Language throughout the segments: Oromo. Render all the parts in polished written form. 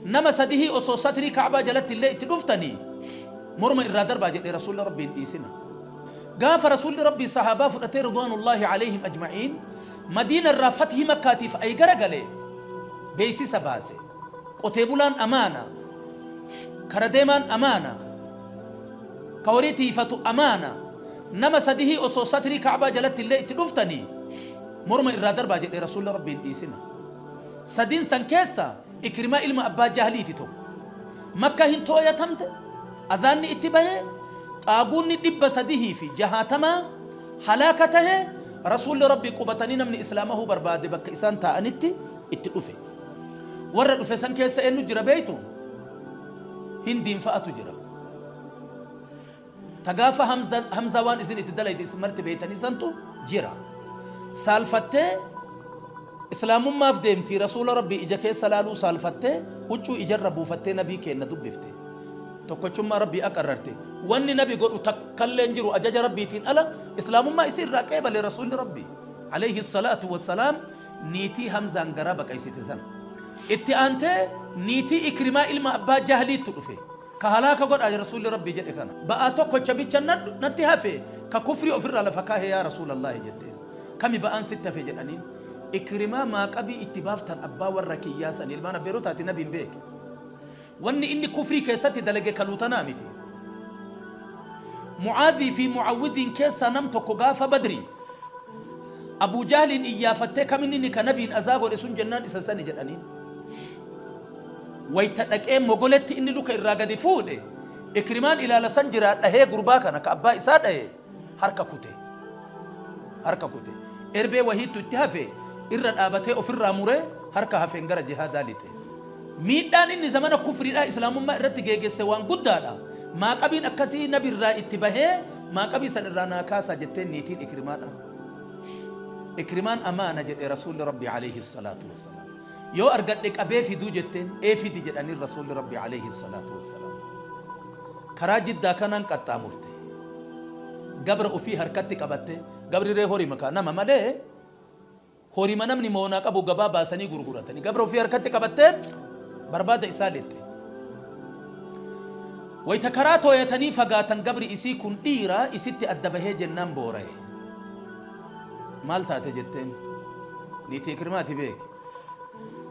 Nama sadihii osoo satrii Ka'baa jalatti illee itti dhuftanii morma irraa darbaa jedhe Rasuulli Rabbii hin dhiisina. Gaafa Rasuulli Rabbii sahaabaa fudhatee ridwaanullaahi aleyhim ajma'iin Madiina irraa fathii Makkaatiif ay garagale beeysisa baase. Qotee bulaan amaana. Kara deemaan amaana. Ka horii tiiyfatu amaana. Nama sadihii osoo satrii Ka'baa jalatti illee itti dhuftanii morma irraa darbaa jedhe Rasuulli Rabbii hin dhiisina. Sadiin san keessa Ikrimaa ilma abbaa Jahliiti tokko. Makka hin tooyatamte, adhaanni itti bahe, xaaguunni 360 halaaka tahe, Rasuulli Rabbii qubatanii namni islaamahuu barbaade bakka isaan taa'anitti itti dhufe. Warra dhufe san keessa eennu jira beeytu? Hindiin fa'atu jira. Ta gaafa Hamza, Hamzaa waan isin itti dalayde isin marti beeytanii santu jira. Saalfattee Islaamummaaf deemti, Rasuula Rabbii ija keessa laaluu saalfattee huccuu ijarra buufattee Nabii keenna dubbifte. Tokkochummaa Rabbii aqarrarte. Wanni Nabi godhu takkallee hin jiru ajaja Rabbiitiin ala Islaamummaa isii irraa qeebale Rasuulli Rabbii. Aleyhi salaatu wassalaam niitii Hamzaan garaa baqaysite san. Itti aantee niitii Ikrimaa ilma abbaa Jahliittu dhufe. Ka halaaka godhaa Rasuulli Rabbii jedhe kana. Ba'aa tokkocha bicha natti hafe ka kufrii ofirraa lafa kaahe yaa Rasuulallaahi jetteen. Kami ba'aan sitti hafe jedhaniin. Ikrimaa maaqabii itti baaftan abbaa warra kiyyaa sani ilmaan abbeerotaati Nabiin beeki. Wanni inni kufrii keessatti dalage kaluu tanaa miti. Mu'aadhii fi Mu'awwidhiin keessaa nam tokko gaafa Badrii Abuu Jahliin iyyaafattee kaminni ka Nabiin azaa godhe sun jennaan isa sani jedhaniin. Wayta dhaqee mogoletti inni luka irraa gadi fuudhe, Ikrimaan ilaala san jiraa dhahee gurbaa kana ka abbaa isaa dhahe harka kute. Harka kute. Erbee wahiittu itti hafe irra dhaabatee ofirraa muree harka hafeen gara jihaadaa lixe. Miidhaan inni zamana kufriidhaa islaamummaa irratti geegesse waan guddaadha. Maaqabiin akkasii nabi irraa itti bahee maaqabii san irraa naa kaasaa jetteen niitiin Ikrimaadha. Ikrimaan amaana jedhe Rasuulli Rabbii aleyhi salaatu wassalaam. Yoo argadhe qabee fiduu jetteen, ee fidi jedhaniin Rasuulli Rabbii aleyhi salaatu wassalaam. Karaa Jiddaa kanaan qaxxaamurte. Gabra ufii harkatti qabattee, gabri ree horima kaa nama malee horima namni moonaa qabu gabaa baasanii gurguratanii. Gabra ufii harkatti qabatteet barbaada isaa lixxe. Wayta karaa tooyatanii fagaatan gabri isii kun dhiira isitti adda bahee jennaan booraye. Maal taate jetteen? Niitii Ikrimaati beeki.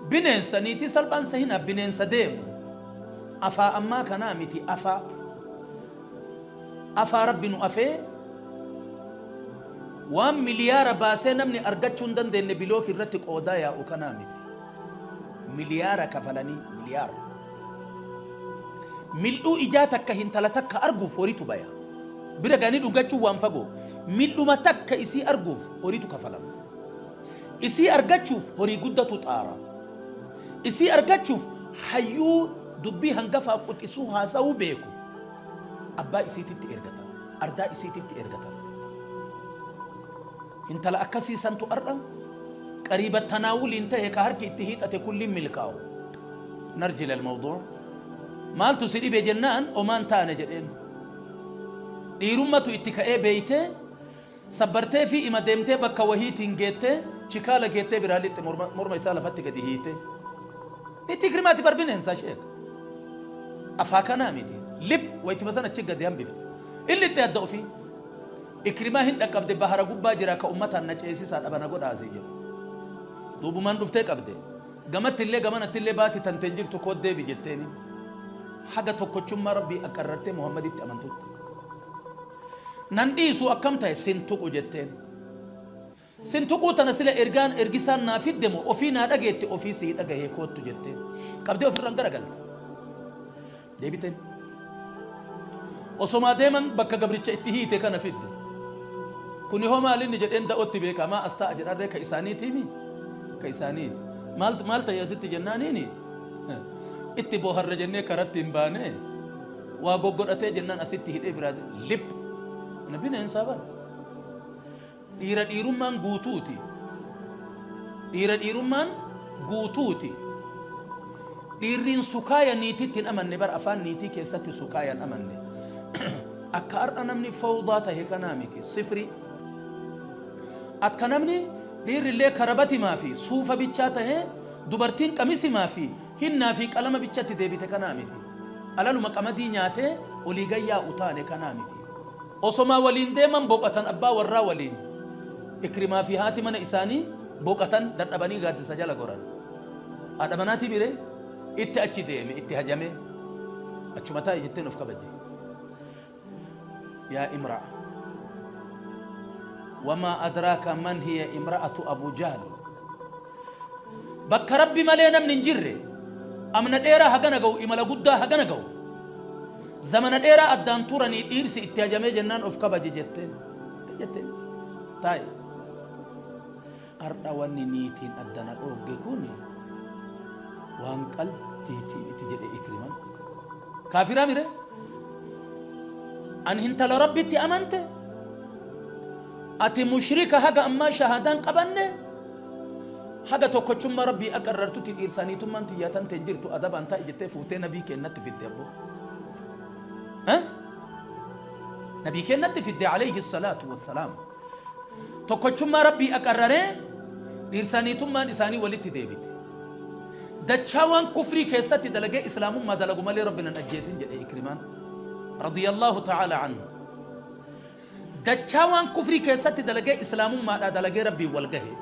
Bineensa niitii salphaan sehinaa bineensa deemu. Afaa ammaa kanaa miti afaa. Afaa Rabbi nu afee waan miliyaara baasee namni argachuu hin dandeenne bilooki irratti qoodaa yaa'u kanaa miti. Miliyaara kafalanii miliyaara. Mil'uu ijaa takka hintala takka arguuf horitu baya. Bira gahanii dhugachuun waan fagoo. Mil'uma takka isii arguuf horiitu kafalama. Isii argachuuf horii guddatu xaara. Isii argachuuf hayyuu dubbii hangafaa quxisuu haasawuu beeku abbaa isiititti ergatan. Ardaa isiititti ergatan. Hintala akkasii santu ar'a qariiba tanaawuliin tahe ka harki itti hiixate kulliin milkaawu. Narji ilal mawduu. Maaltu si dhibe jennaan omaan taane jedheen. Dhiirummatu itti ka'ee beeytee sabbarteefii ima deemtee bakka wahiitiin geettee chikaala geettee biraa lixxe morma, morma isaa lafatti gadi hiite. Niitii Ikrimaati bar bineensa sheek. Afaa kanaa miti. Lip waytima san achi gadi hambifte. In lixxe adda ofii. Ikrimaa hin dhaqqabde bahara gubbaa jira ka ummataan na ceesisaa dhabana godhaasii jedhu. Duubumaan dhuftee qabde. Gamatti illee gamanatti illee baati tante hin jirtu koot deebi jetteeni. Haga tokkochummaa Rabbii aqarrartee Muhammaditti amantutti. Nan dhiisu akkam tahe sin tuqu jetteen. Sin tuquu tana sila ergaan ergisaan naa fidde moo ofii naa dhageette ofii sii dhagahee koottu jetteen. Qabdee ofirraan garagalte. Deebiteen. Osomaa deeman bakka gabricha itti hiite kana fidde. Kuni hoo maal inni jedheen da'ootti beekaa maa as taa'a jedharree ka isaaniitiimi? Ka isaaniiti. Maal maal ta'e asitti jennaaniini? Itti booharra jennee karatti hin baane waa goggodhatee jennaan asitti hidhee biraa lip. Na bineensaa bara. Dhiira dhiirummaan guutuuti. Dhiira dhiirummaan guutuuti. Dhiirriin sukaaya niititti hin amanne bar afaan niitii keessatti sukaaya hin amanne. Akka har'a namni fawdaa tahe kanaa miti. Sifrii. Akka namni dhiirri illee karabatimaa fi suufa bichaa tahee dubartiin qamisimaa fi Hinnaa fi qalama bichatti deebite kanaa miti. Alaluma qamadii nyaatee olii gad yaa'u taane kanaa miti. Osomaa waliin deeman boqatan abbaa warraa waliin. Ikrimaa fi haati mana isaanii boqatan dadhabanii gaaddisa jala goran. Haadha manaatii mire itti achi deeme itti hajamee. Achuma taa'i jetteen of kabaje. Yaa imra'a. Wamaa adraaka man hiya imra'atu Abu Jahl. Bakka Rabbi malee namni hin jirre, amna dheeraa hagana ga'u, imala guddaa hagana ga'u, zamana dheeraa addaan turanii dhiirsi itti hajamee jennaan of kabaji jetteen. Akka jetteen taa'i. Har'a wanni niitiin addana dhoogge kun waan qaldiitii miti jedhe Ikrimaan. Kaafiraa mire? An hintala Rabbitti amante? Ati mushrika haga ammaa shahaadaan qabanne? Haga tokkochummaa Rabbii aqarrartutti dhiirsaa niitummaan tiyyaa tan teen jirtu adabaan taa'i jettee fuutee nabii keennatti fidde abboo. Nabii keennatti fidde alayhi salaatu wassalaam. Tokkochummaa Rabbii aqarraree dhiirsaa niitummaan isaanii walitti deebite. Dachaa waan kufrii keessatti dalagee islaamummaa dalagu malee Rabbi nan ajjeesin jedhe Ikrimaan. Radiyallahu ta'ala anhu. Dachaa waan kufrii keessatti dalagee islaamummaadhaa dalagee Rabbiin wal gahe.